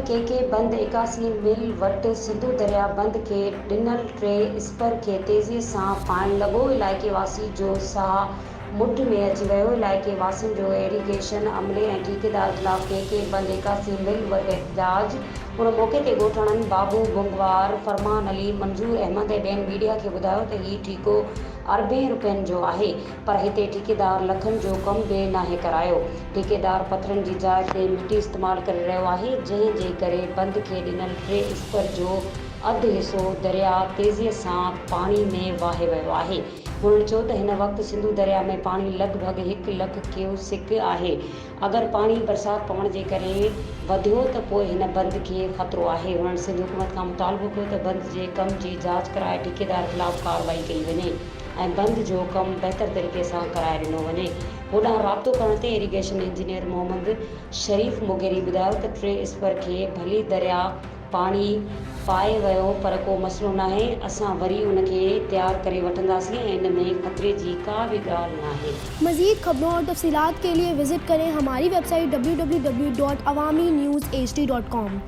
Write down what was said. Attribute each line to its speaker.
Speaker 1: ڪي ڪي بند 81 ميل وٽ سنڌو درياء بند کي ڏنل ٽي اسپر کي تيزي سان پائڻ لڳو، علائقي واسي جو ساهه مٺ ۾ اچي ويو، علائقي واسين جو ايريگيشن عملي ۽ ٺيڪيدار خلاف ڪي ڪي بند 81 ميل وٽ احتجاج، ان موقعي تي ڳوٺاڻن بابو گنگوار، فرمان علي، منظور احمد ۽ ٻين ميڊيا کي ٻڌايو ته هي ٺيڪو اربين روپين جو آهي پر هتي ٺيڪيدار لکن جو ڪم به ناهي ڪرايو، ٺيڪيدار پٿرن جي جاء تي مٽي استعمال ڪري رهيو آهي، جنهن جي ڪري بند کي ڏنل ٽي اسپر جو اڌ حصو درياء تيزيء سان پاڻي ۾ واهي ويو آهي. هنن چيو ته هن وقت سنڌو درياء ۾ پاڻي لڳ ڀڳ هڪ لک ڪيوسڪ آهي، اگر پاڻي برسات پوڻ جي ڪري وڌيو ته پوء هن بند کي خطرو آهي. هنن سنڌ حڪومت کان مطالبو ڪيو ته بند جي ڪم جي جاچ ڪرائي ٺيڪيدار خلاف ڪارروائي ڪئي وڃي. ۽ بند جو ڪم بهتر طريقي سان ڪرائي ڏنو وڃي. هوڏانهن رابطو ڪرڻ تي ايريگيشن انجنيئر محمد شريف مغيري ٻڌايو ته ٽي اسپر کي ڀلي درياء پاڻي پائي ويو پر ڪو مسئلو ناهي اسان وري ان کي تيار ڪري وٺنداسين ۽ ان ۾ خطري جي ڪا به ڳالهه ناهي.
Speaker 2: مزيد خبرون اور تفصيلات ڪي لئي وزٽ ڪرين هماري web site W W W dot Awami news H D dot com.